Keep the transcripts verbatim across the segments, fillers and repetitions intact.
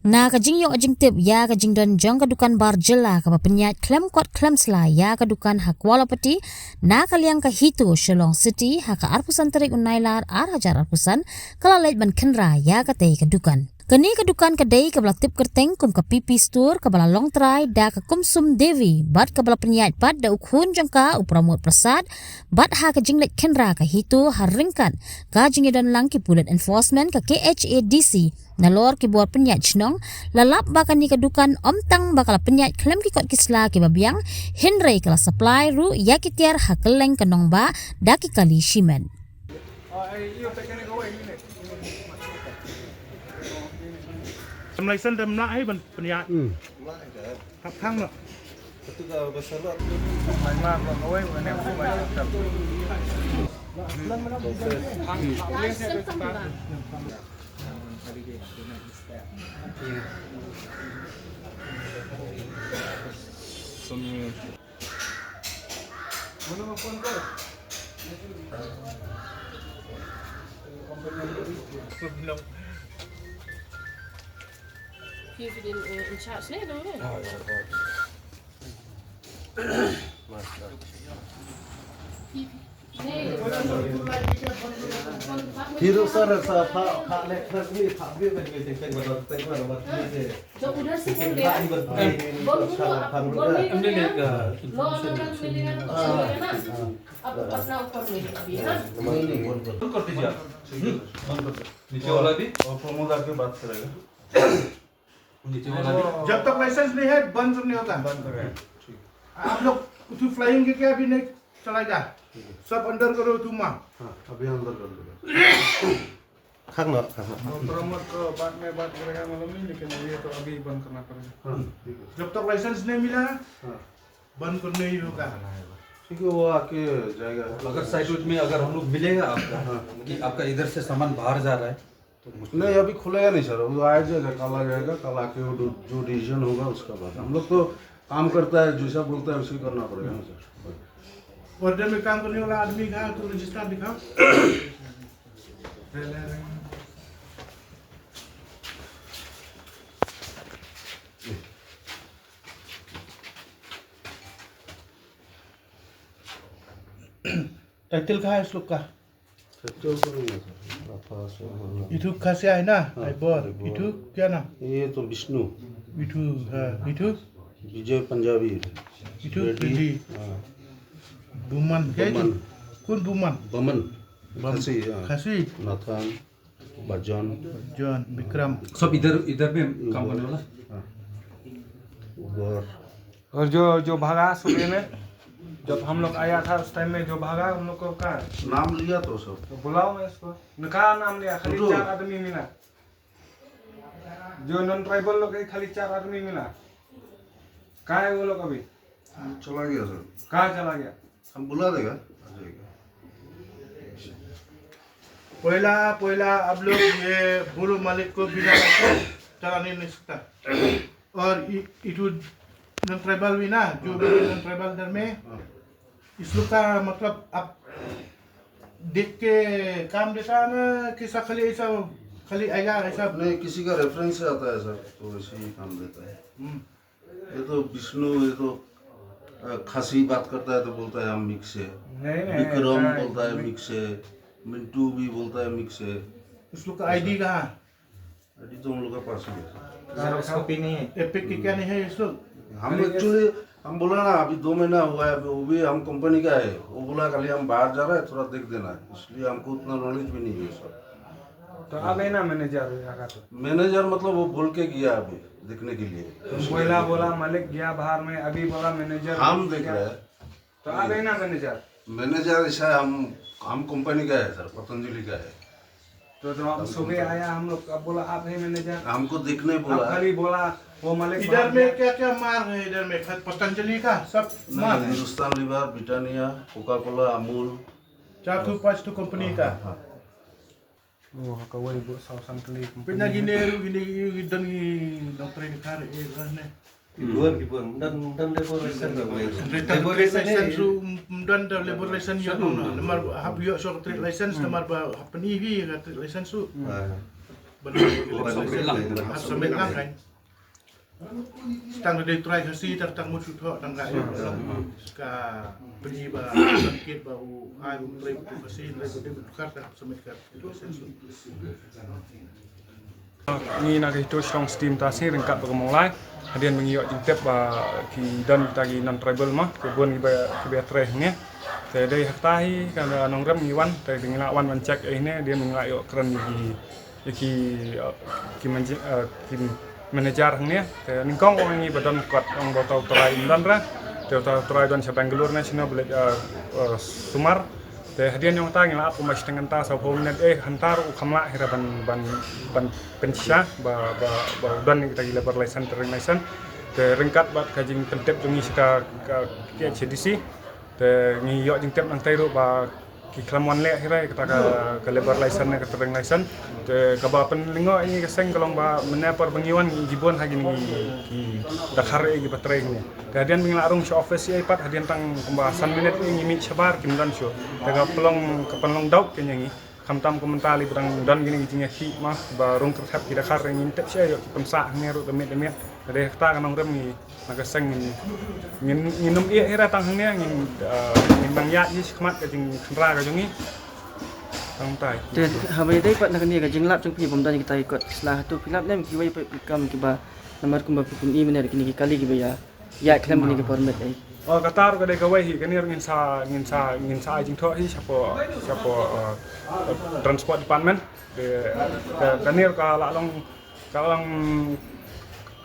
Na ka jingïoh jingtip ïa ka jingdon jong ka dukan bar jylla kaba pynïaid khlem kot khlem sla ïa ka dukan ha Kuala Pati, na ka liang ka HITO Shillong City, ha ka arphew san tarik u Nailar ar hajar arphew san, ka la leit ban khynra ïa katei ka dukan. Kane ka dukan ka dei kaba la tip kyrteng kum ka P P Store kaba la long trai da ka Kumsum Devi bad kaba la pynïaid pat da u khun jong ka u Pramod Prasad, bad ha ka jingleit khynra ka HITO ha ryngkat ka jingïadon lang ki pulit enforcement ka K H A D C, nalor ki bor pynïaid shnong, la lap ba kane ka dukan ym tang ba ka la pynïaid khlem ki kot ki sla kiba biang, hynrei ka la supply ruh ïa ki tiar ha kylleng ka nongbah da ki kali shimet. Em license em lah hi ban pynïaid. Hmm. Hap thang noh. You've been uh, in charge there, don't you? Thiro sar sa pha pha lek na ni pha bi ben ke tek tek ba tek ba ba ni de. तो उधर से बोल दे। बोल बोलो, आप बोल नहीं बोल रहे हैं। नो, नो, नो, मिलेगा तो चलेगा ना। आप अपना ऊपर में भी, हाँ। नहीं, नहीं, बंद कर दीजिए आप। बंद कर दो। नीचे वाला भी। और प्रमोद आके बात करेगा। नीचे वाला भी। जब तक लाइसेंस नहीं है, बंद नहीं होता। बंद कर रहे हैं। ठीक। आप लोग उठू फ्लाइंग के क्या अभी नहीं चलाएगा? ठीक है। सब अंदर करो तुम। हाँ, अभी अंदर कर दो। खाक ना, खाक ना। और प्रमोद को बाद में बात करेगा मालूम नहीं, लेकिन ये तो अभी बंद करना पड़ेगा। हाँ, ठीक है। जब तक लाइसेंस नहीं मिला, हाँ। बंद करना ही होगा। ठीक है, वो आके जाएगा। अगर साइड में अगर हम लोग मिलेगा आपका, हाँ। कि आपका इधर से सामान बाहर जा रहा है, तो मुश्किल नहीं, है। अभी खुलेगा नहीं सर, वो आ जाएगा, कल आ जाएगा, कल आके वो जो, जो डिसीजन होगा उसका बाद। हम लोग तो काम करता है, जैसा बोलता है वैसे ही करना पड़ेगा ना सर। ऑर्डर में काम करने वाला आदमी का तो रजिस्टर दिखाओ। टाइटल कहाँ है इस लोग का? टाइटल तो नहीं है सर। इथु खासिया है ना? हाँ, आइबोर। आइबोर। इथु क्या नाम? ये तो विष्णु। इथु, हाँ, इथु? विजय पंजाबी। इथु रेड्डी। रेड्डी। हाँ। बुमन, क्या है? बमन। कौन बुमन? बमन। बम-, खासी, हाँ। खासी? नाथन। बजन। बजन, विक्रम। सब इधर, इधर में काम करने वाला? हाँ। उधर। और जो, जो भागा सुबह में, जब हम लोग आया था उस टाइम में जो भागा, हम लोग को कहाँ? नाम लिया तो सब। तो बुलाओ ना इसको। न-, कहाँ नाम लिया? खाली उठो। चार आदमी मिला। जो नॉन ट्राइबल लोग है, खाली चार आदमी मिला। कहाँ है वो लोग अभी? चला गया सर। कहाँ चला गया? हम बुला देगा, आ जाएगा। पहला, पहला आप लोग ये बोलो मालिक को बिना चलाने नहीं सकता। और इ-, इटू नॉन ट्राइबल भी ना, जो भी नॉन ट्राइबल धर्म है, हाँ। इस लोग का मतलब आप देख के काम देता है ना, कैसा खाली ऐसा, खाली आएगा ऐसा? नहीं, किसी का रेफरेंस से आता है सर, तो वैसे ही काम देता है। हम्म। ये तो विष्णु, ये तो, अ, खासी बात करता है तो बोलता है हम मिक्स है। नहीं, नहीं, विक्रम ऐसा बोलता है मिक्स है, मिंटू भी बोलता है मिक्स है। उस लोग का आईडी कहाँ? आईडी तो उन लोग के पास ही है। जेरोक्स कॉपी नहीं है। एपिक की क्या नहीं है इस लोग? हम एक्चुअली, हम बोला ना, अभी दो महीना हुआ है, अभी वो भी हम कंपनी का है। वो बोला, "खाली हम बाहर जा रहे हैं, थोड़ा देख देना।" इसलिए हमको उतना नॉलेज भी नहीं है सर। तो अब है ना मैनेजर यहाँ का तो? मैनेजर मतलब वो बोल के गया अभी देखने के लिए। बोला, बोला मालिक गया बाहर में, अभी बोला मैनेजर हम देख गया। रहे हैं। तो आप है ना मैनेजर? मैनेजर ऐसा है, हम, हम कंपनी का है सर, पतंजलि का है। तो, तो हम हम सुबह कंपनी आया, हम लोग, अब बोला आप है मैनेजर। हमको देखने आप बोला। खाली बोला, वो मालिक इधर बाहर में गया। क्या क्या माल है इधर में? पतंजलि का सब नहीं, माल है? Hindustan Lever, Britannia, Coca Cola, Amul. चार ठो, पांच ठो कंपनी का। हाँ, हाँ। Oh, ha kawei buh saw san tylli. Pynah gine ruh gine, gine don ngi dang trei ni kar eh lah ne. Ki buan, ki buan. Dan, dan labour license ka wei. Trade license ruh, mm, don da labour license ïa don. Namar hap ïoh shuh ka trade license, namar ba hap pyni hi ka trade license ruh. Ah. Tang da dei trai Khasi, tang tang mut shu thoh tang ka ïoh ka pynïaid ba sangkit ba u ai u trei u Khasi, trei u dei u khar ka submit ka. Ngi na ka HITO Shillong City mynta shi ryngkat bad ka Mawlai. Hadien ba ngi ïoh jingtip ba ki don kita ki non tribal ma, ki bun kiba, kiba trei hangne. Te dei ha kata hi ka nongrem ngi wan, te ngi la wan ban check ïa kine, hadien ba ngi la ïoh kren ïa ki, ïa ki, eh, ki manji-, eh, ki manager hangne. Te nyngkong ong ïa ngi ba don kot, ong ba uta u trai ym don re. Te uta u trai don sha Bangalore ne shano ba leit, eh, eh, sumar. Te hadien jong kata ngi la ap kumba shiteng kynta, sawphew minit, eh, hynta ruh u kham lah hi re ban, ban, ban pynshisha ba, ba, ba u don ïa kita ki labour license, trading license. Te ryngkat bad ka jingpyntip jong ngi sha ka, ka, ka KHADC, te ngi ïoh jingtip nangtai ruh ba ki khlem wan leh hi re kata ka, ka labour license ne ka trading license. Te kaba pynlyngngoh ïa ngi ka seng ka long ba mynne por ba ngi wan ngi bun ha kine ki, ki dakhar ïa kiba trei hangne. Te hadien ba ngi la rung sha office ïa pat, hadien tang kumba san minit ïa ngi mih shabar kim don shuh. Te ka pynlong, ka pynlong doubt kein ïa ngi. Khamtam kumta lei ba dang don kine ki jingïakhih ma ba rung kyrthep ki dakhar, ngim tip shuh ïoh ki pynsah hangne ruh da miet da miet. Te dei kata ka nongrem ngi na ka seng ngin, ngin, ngin ym ïeh hi re tang hangne, ngin, eh, ngin nang ïaid hi shakhmat ka jingkhynra ka jong ngi. Tang tai. Te haba ïadei pat na kane ka jinglap jong phi bym don kita ki kot sla, hato phi lap ne em kiwei pat ki kam kiba namar kumba phi pyni mynne kine ki kali kiba ïa, ïa khlem kine ki permit ei? Oh, kata ruh ka dei kawei hi, kane ruh ngin sa, ngin sa, ngin sa ai jingthoh hi shapoh, shapoh, eh, Transport Department. Te, ka, kane ruh ka la long, ka la long,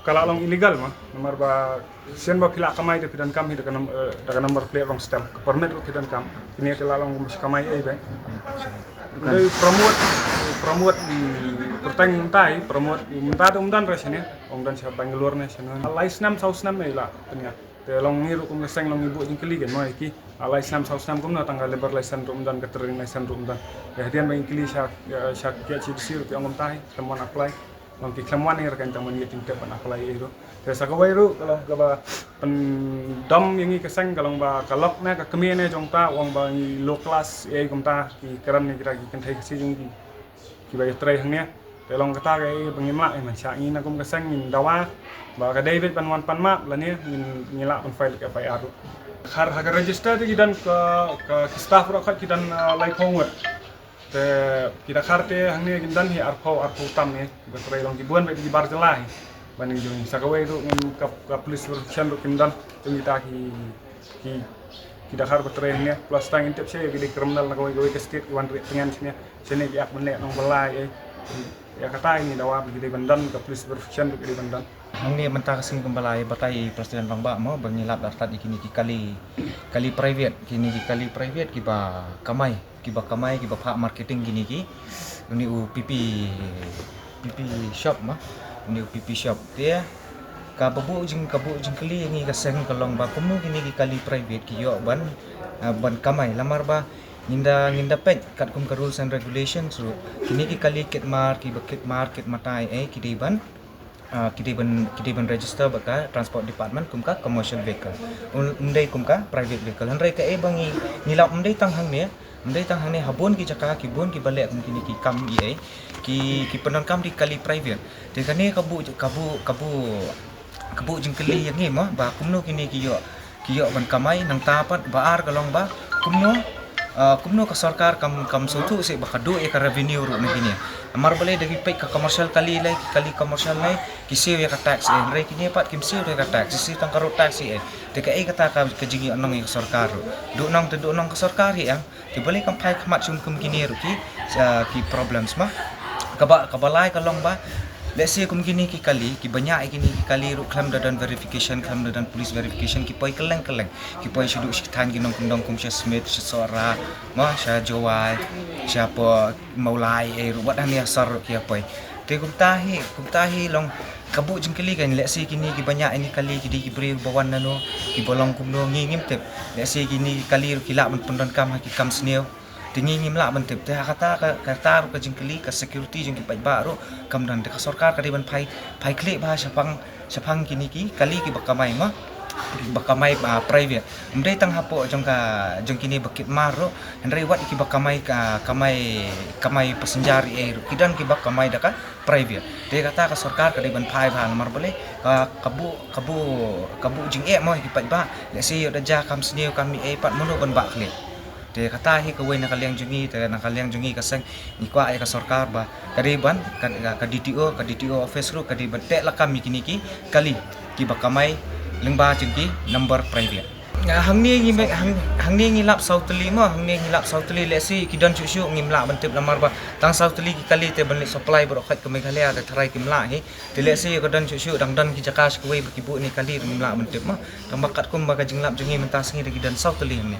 ka la long illegal ma. Namar ba shen ba phi la kamai te phi donkam hi da ka nam-, eh, da ka number plate rong stem. Ka permit ruh phi donkam. Kine ka la long ba shi kamai ei ba. Dei promote, promote, mm, pyrthei mynta hi, promote mynta te ym don re shane. Ym don sha Bangalore ne shane. Lai snem saw snem ei la pynïaid. Te long ngi ruh kum ka seng long ngi buh jingkylli kein mo ïa ki. Lai snem saw snem kumno tang ka labour license ruh ym don, ka trading license ruh ym don. Te hadien ba ngi kylli sha, eh, sha KHADC ruh ki ong kumta hi, khlem wan apply. Long ki khlem wan ïa ka, tang ban ïa jingtip ban apply ïa ruh. Te sa kawei ruh ka long kaba pyndom ïa ngi ka seng ka long ba ka lok ne ka kmie ne jong ta u ong ba ngi low class ïa kumta, ki kren ne kita ki kynthei Khasi jong ngi kiba ïatrei hangne. Te long kata kaei ba ngim lah, eh, mynshwa ngi na kum ka seng ngin dawa ba ka dei beit ban wan pan map lane ngin, ngin lah ban file ka FIR ruh. Khar ha ka register te ki don ka, ka ki staff ruh khat ki don, eh, laiphew ngut. Te ki dakhar te hangne kin don hi arphew, arphew tam hi. Ba trei long ki bun beit ki bar jylla hi. Ban ïa jong sa kawei ruh ngin ka, ka police protection ruh kin don jong kita ki, ki, ki dakhar ba trei hangne. Plus tang ngin tip sha ïa ki dei criminal na kawei kawei ka state ki wan rieh tngen shane. Shane ki ïap mynne nong balai ei. Ïa kata ngi dawa ba ki dei ban don, ka police protection ruh ki dei ban don. Hangne mynta ka sngi kumba la ïa batai President Rangbah mo ba ngi lap da stad ïa kine ki kali, kali private, kine ki kali private kiba kamai, kiba kamai, kiba phah marketing kine ki. Une u PP, PP shop ma, une u PP shop. Te kaba buh jing, ka buh jingkylli ïa ngi ka seng ka long ba kumno kine ki kali private ki ïoh ban, ah, ban kamai, lamar ba ngin da, ngin da peit katkum ka rules and regulations ruh kine ki kali kit mar, kiba kit mar, kit matai ei ki dei ban, ah, ki dei ban, ki dei ban register bad ka Transport Department kum ka commercial vehicle. Ym, ym dei kum ka private vehicle. Hynrei kaei ba ngi, ngi lap ym dei tang hangne, ym dei tang hangne, ha bun ki jaka ki bun kiba leh kum kine ki kam ei, ki, ki pyndonkam da ki kali private. Te kane ka buh, ka buh, ka buh, ka buh jingkylli ïa ngi mo ba kumno kine ki ïoh, ki ïoh ban kamai. Nangta pat ba ar ka long ba kumno, ah, kumno ka sorkar kam, kam sngewthuh shuh ba ka duh ïa ka revenue ruh na kine. Namar balei da ki peit ka commercial kali lei, ki kali commercial lei ki siew ïa ka tax ei, hynrei kine pat kim siew ïa ka tax, ki siew tang ka road tax ei. Te kaei kata ka, ka jingïohnong ïa ka sorkar ruh? Duhnong te duhnong ka sorkar hi ïa. Te balei kam phai khmat shuh kum kine ruh ki, ah, ki problems ma. Kaba, kaba lai ka long ba lehse kum kine ki kali, kiba ñiah ïa kine ki kali ruh khlem da don verification, khlem da don police verification, ki poi kylleng kylleng. Ki poi shaduh shi thaiñ ki nongkyndong kum sha Smit, sha Sohra, ma, sha Jowai, sha poh Mawlai ei ruh, wat hangne ha sor ruh ki ïa poi. Te kumta hi, kumta hi long ka buh jingkylli kan, lehse kine kiba ñiah ïa kine ki kali ki dei ki briew ba wan nano, kiba long kumno ngi ngim tip. Lehse kine ki kali ruh ki lah ban pyndonkam ha ki kam sniew. Te ngi ngim lah ban tip. Te ha kata ka, kata ruh ka jingkylli, ka security jong ki paidbah ruh kam don. Te ka sorkar ka dei ban phai, phai khlieh bha shaphang, shaphang kine ki kali kiba kamai ma. ba kamai, ah, private. Ym dei tang hapoh jong ka, jong kine ba kit mar ruh, hynrei wat kiba kamai ka, kamai, kamai passenger ei ruh ki don kiba kamai da ka private. Te kata ka sorkar ka dei ban phai bha namar balei ka, ka buh, ka buh, ka buh jingeh mo ïa ki paidbah. Lehse ïoh da jia kam sniew kam ei pat mano ban bah khlieh. Te kata hi kawei na ka liang jong ngi, te na ka liang jong ngi ka seng ngi kwah ïa ka sorkar ba ka dei ban ka, ka D T O, ka D T O office ruh ka dei ban teh lakam ïa kine ki kali kiba kamai lyngba jong ki number private. Nga hangne ngi me-, hang, hangne ngi lap saw tylli mo, hangne ngi lap saw tylli, lehse ki don shuh shuh ngim lah ban tip namar ba tang saw tylli ki kali te ban leit supply baroh khoit ka Meghalaya te tharai kim lah hi. Te lehse ka don shuh shuh dang don ki jaka sha kawei ba ki buh ne kali ruh ngim lah ban tip mo. Tang ba katkum ba ka jinglap jong ngi mynta sngi te ki don saw tylli hangne.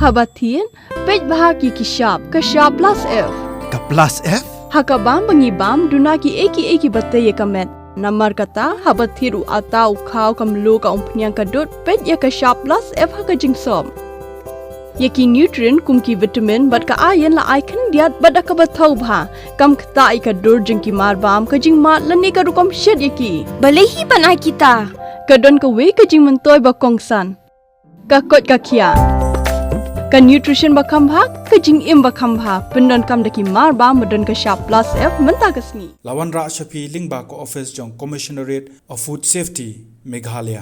Haba thied, peit bha ki ki shap, ka shap plus F. Ka plus F? Ha ka bam ba ngi bam, duna ki ei ki ei kiba tei ïa ka met. Namar kata, haba thied u atta, u khaw, ka mluh, ka umphniang, ka dud, peit ïa ka shap plus F ha ka jingsop. Ïa ki nutrient kum ki vitamin bad ka iron la ai khyndiat bad da kaba thaw bha. Kam ktah ïa ka dur jong ki mar bam, ka jingmad lane ka rukom shet ïa ki. Balei hi ban ai kita? Ka don kawei ka jingmyntoi ba kongsan. Ka koit ka khiah. Ka nutrition ba kham bha, ka jingim ba kham bha. Pyndonkam da ki mar bam ba don ka shap plus F mynta ka sngi. La wanrah sha phi lyngba ka office jong Commissionerate of Food Safety, Meghalaya.